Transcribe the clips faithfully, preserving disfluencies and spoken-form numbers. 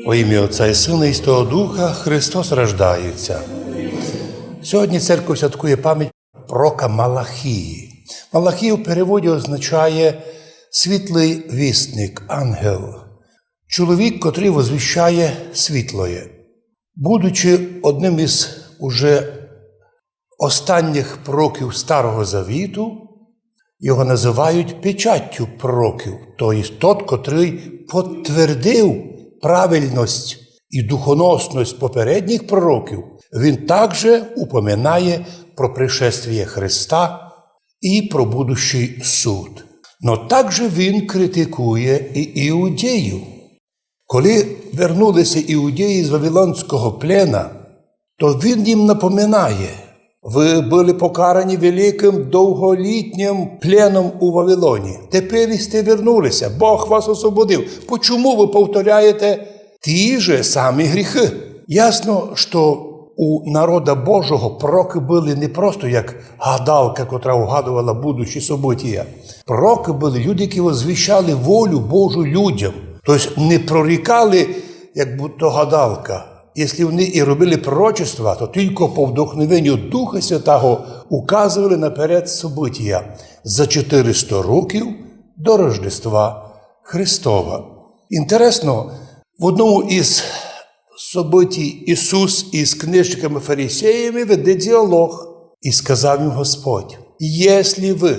Во імя Отця і Сына і Святого Духа. Христос рождається. Сьогодні церква святкує память пророка Малахії. Малахія в переводі означає світлий вісник, ангел. Чоловік, котрий возвіщає світлоє. Будучи одним із уже останніх пророків Старого Завіту, його називають печаттю пророків, то єсть тот, котрий підтвердив правильность і духоносность попередніх пророків, він также упоминає про пришествіє Христа і про будущий суд. Но также він критикує і іудеїв. Коли вернулися іудеї з Вавилонського плена, то він їм напоминає: ви были покарані великим довголітнім пленом у Вавилоні. Тепер сте вернулися, Бог вас освободив. Почому ви повторяєте ті же самі гріхи? Ясно, що у народа Божого пророки были не просто як гадалка, котра угадувала будущі события. Пророки были люди, які возвіщали волю Божу людям. Тобто не прорікали, як будто гадалка. Якщо вони і робили пророчества, то тільки по вдохновенню Духа Святого указували наперед события за чотириста років до Рождества Христова. Інтересно, в одному із событий Ісус із книжниками фарисеями веде діалог. І сказав їм Господь: якщо ви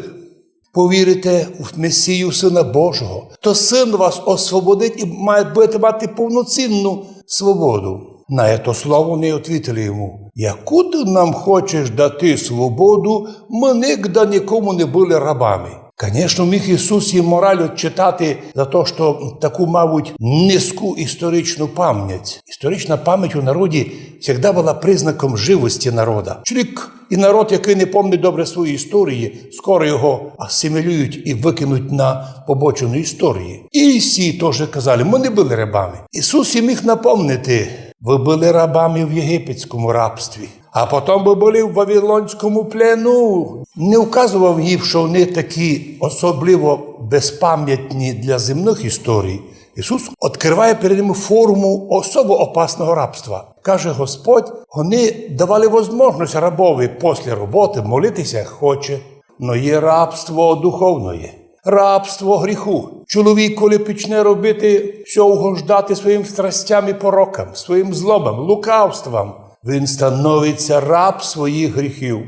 повірите в Месію, Сына Божого, то Сын вас освободить і має, будете мати повноцінну свободу. На это слово вони ответили йому: яку ты нам хочеш дати свободу? Мы нигда нікому не были рабами. Конечно, міг Ісус їм мораль отчитати за то, що таку, мабуть, низьку історичну память. Історична память у народі завжди была признаком живости народа. Чоловік і народ, який не помнить добре свої історії, скоро його асимілюють і викинуть на побочину історії. І сі теж казали: мы не были рабами. Ісус їм міг напомнити: вы были рабами в єгипетському рабстві. А потом вы были в вавилонському плену. Не указував їм, що вони такі особливо безпамятні для земных історій. Ісус відкриває перед ними форму особо опасного рабства. Каже Господь: вони давали возможность рабови після роботи молитися, як хоче. Но є рабство духовноє, рабство гріху. Чоловік, коли почне робити всьо угождати своїм страстям і порокам, своїм злобам, лукавствам, він становиться раб своїх гріхів.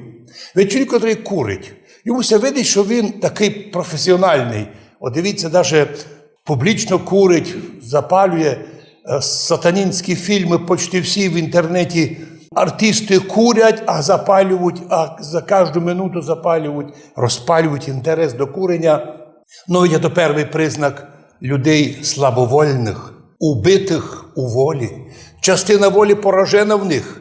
Ведь чоловік, котрий курить, йому ся видить, що він такий професіональний. От дивіться, даже публічно курить, запалює, е, сатанінські фільмы почти всі в інтернеті. Артисты курять, а запалюють, а за кажду минуту запалюють, розпалюють інтерес до куреня. Ну, є то перший признак людей слабовольных, убитых у волі. Частина волі поражена в них.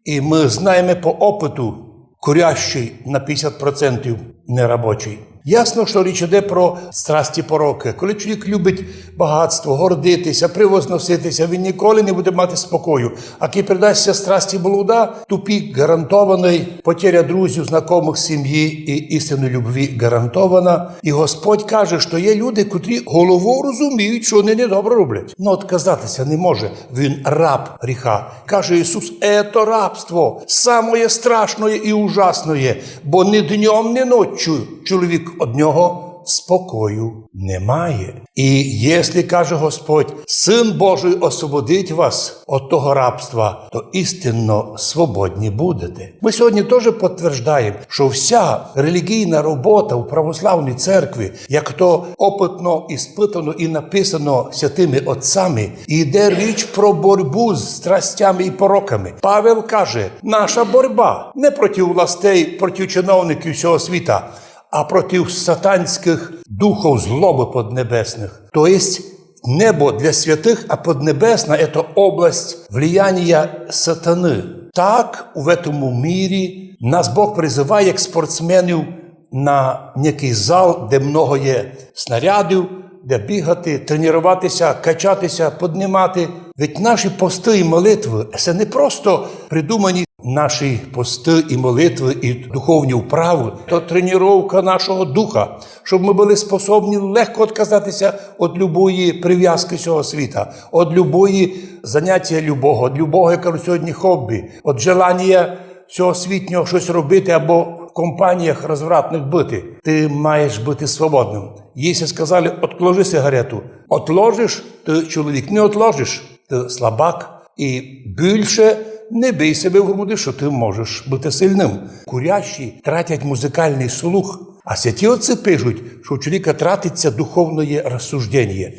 І мы знаєме по опыту, курящий на пятдесят процентів нерабочий. Ясно, що річ іде про страсті, порокы. Коли чоловік любить багатство, гордитися, превозноситися, він ніколи не буде мати спокою. А коли передасться страсті блуда, тупік гарантований, потеря друзів, знакомых, сім'ї і істинної любви гарантована. І Господь каже, що є люди, котрі головою розуміють, що вони недобре роблять. Но отказатися не може. Він раб гріха. Каже Ісус: ето рабство, самоє страшноє і ужасноє, бо ні днём, ні ноччю чоловік од нього спокою не має. І якщо, каже Господь, Сын Божий освободить вас од того рабства, то істинно свободні будете. Мы сьогодні тоже підтверждаєме, що вся релігійна робота у православній церкві, як то опытно, іспытано і написано святыми отцами, іде річ про борьбу з страстями і пороками. Павел каже: наша борьба не проти властей, проти чиновників сього світа, а проти сатанськых духов злобы поднебесных. То єсть небо для святых, а поднебесна — это область влияння сатаны. Так, в этому мірі нас Бог призыває, як спортсменів, на некий зал, де много є снарядів, де бігати, треніруватися, качатися, поднимати. Ведь наші посты і молитвы — це не просто придумані наші посты і молитвы, і духовні вправы, то тренировка нашого духа, щоб мы были способні легко отказати ся від любої привязкы сього світа, від любої заняття любого, від любого, як кажуть сьогодні, хобі, від желання сього світнього щось робити або в компаніях розвратных быти. Ты маєш быти свободным. Їй ся сказали: «Отложи сигарету». Отложиш, ты чоловік, не отложиш, ты слабак. І більше не бий себе в груди, що ты можеш быти сильным. Курящі тратять музикальный слух, а святі отці пишуть, що у чоловіка тратить ся духовне розсуждення.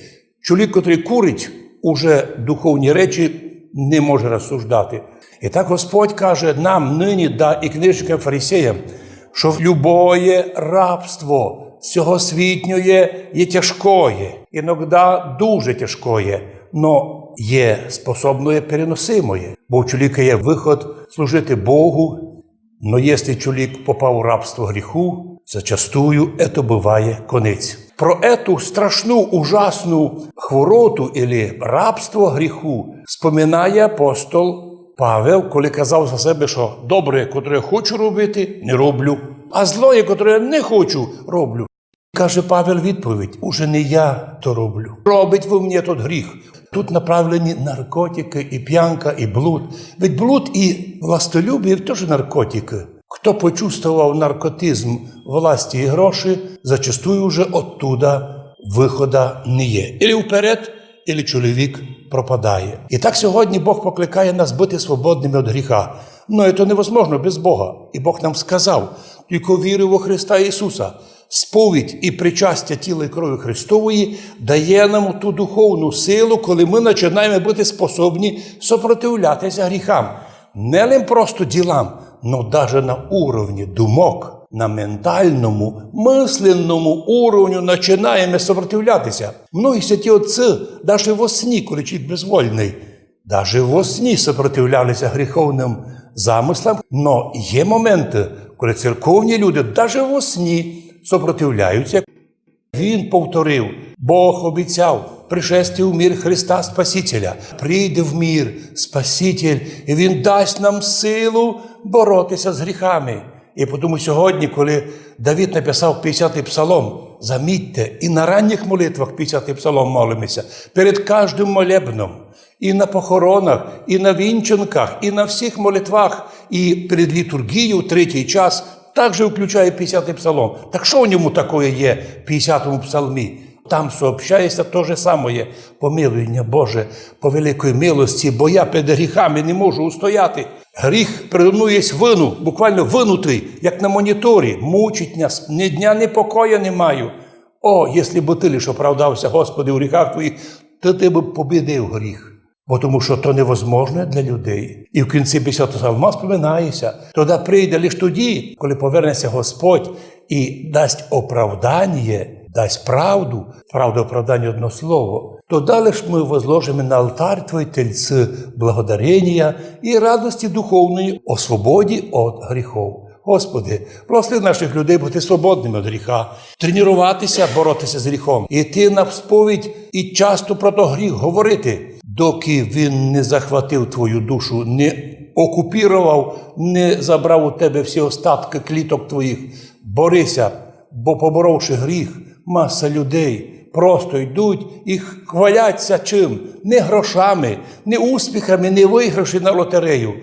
Чоловік, котрый курить, уже духовні речі не може розсуждати. І так Господь каже нам нині, да і книжникам, фарисеям, що любоє рабство сього світнього є тяжкоє, іноді дуже тяжкоє, но є способноє, переносимоє, бо у чоловіка є выход служити Богу. Но если чоловік попав у рабство гріху, зачастую ето быває конець. Про ету страшну, ужасну хвороту или рабство гріху споминає апостол Павел, коли казав за себе, що добре, котре хочу робити, не роблю, а злоє, котре не хочу, роблю. Каже Павел відповідь: «Уже не я то роблю. Робить во мені тот гріх». Тут направлені наркотикы, і п'янка, і блуд. Ведь блуд і властолюбіє тоже наркотикы. Хто почувствовав наркотизм власти і гроші, зачастую уже оттуда выхода не є. Или вперед, или чоловік пропадає. І так сьогодні Бог покликає нас быти свободными від гріха. Но це невозможно без Бога. І Бог нам сказав: «Тілько віру во Христа Ісуса». Сповідь і причастя тіла і крові Христової дає нам ту духовну силу, коли мы починаємо быти способні сопротивляти ся гріхам. Не лим просто ділам, но даже на уровні думок, на ментальному, мысленному уровню починаємо сопротивляти ся. Многі святі отці даже во сні, коли чоловік безвольный, даже во сні сопротивляли ся гріховным замыслам, но є моменты, коли церковні люди даже во сні сопротивляються. Він повторив: Бог обіцяв пришестя в мир Христа Спасителя. Прийде в мир Спаситель, і Він дасть нам силу бороти ся з гріхами. І тому сьогодні, коли Давид написав пятдесятый псалом, замітьте, і на ранніх молитвах пятдесятый псалом молимося, перед каждым молебном, і на похоронах, і на вінчанках, і на всіх молитвах, і перед літургією третій час также включає пятдесятый псалом. Так що у ньому такоє є, в пятдесятому псалмі? Там сообщає ся то же самоє: «Помилуй мене, Боже, по великій милости, бо я перед гріхами не можу устояти». Гріх передо мною є вину, буквално винутый, як на моніторі, мучить нас, ні дня, ні покоя не маю. О, если бы ты лиш оправдався, Господи, у гріхах твоїх, то ты бы побідив гріх. Бо тому што то невозможне для людей. І в кінці пятдесятого псалма споминає ся: «Тогда прийде лиш тоді, коли поверне ся Господь і дасть оправдання, дасть правду, правда, оправдання — одно слово, тогда лиш мы возложиме на алтарь Твой тельце благодаренія і радости духовної о свободі од гріхов». Господи, благослови наших людей бути свободными від гріха, тренувати ся бороти ся з гріхом, іти на сповідь і часто про то гріх говорити, доки він не захватив твою душу, не окупірував, не забрав у тебе всі остаткы кліток твоїх. Бори ся, бо, поборовши гріх, маса людей просто йдуть і хвалять ся чим? Не грошами, не успіхами, не выіграші на лотерею.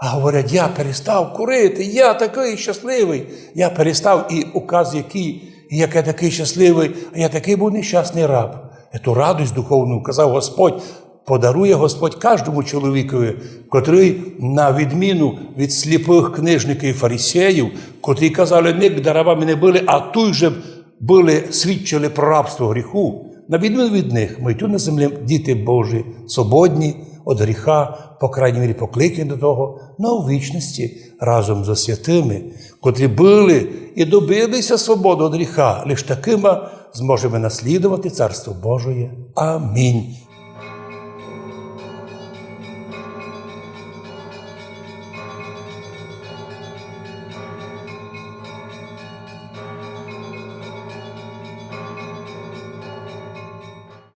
А говорять: «Я перестав курити, я такый щасливый, я перестав». І указ який: «Я такый щасливый, а я такый быв нещасный раб». Ету радость духовну указав Господь, подарує Господь каждому чоловікови, котрый, на відміну від сліпых книжників і фарисеїв, котрі казали: «Нигде рабами не были», а туй же были, свідчили про рабство гріху. На відміну від них, мы ту на землі, діти Божі, свободні од гріха, по крайній мірі покликані до того, но в вічности разом зо святыми, котрі были і добили ся свободы од гріха. Лиш такыма зможеме наслідовати Царство Божоє. Амінь.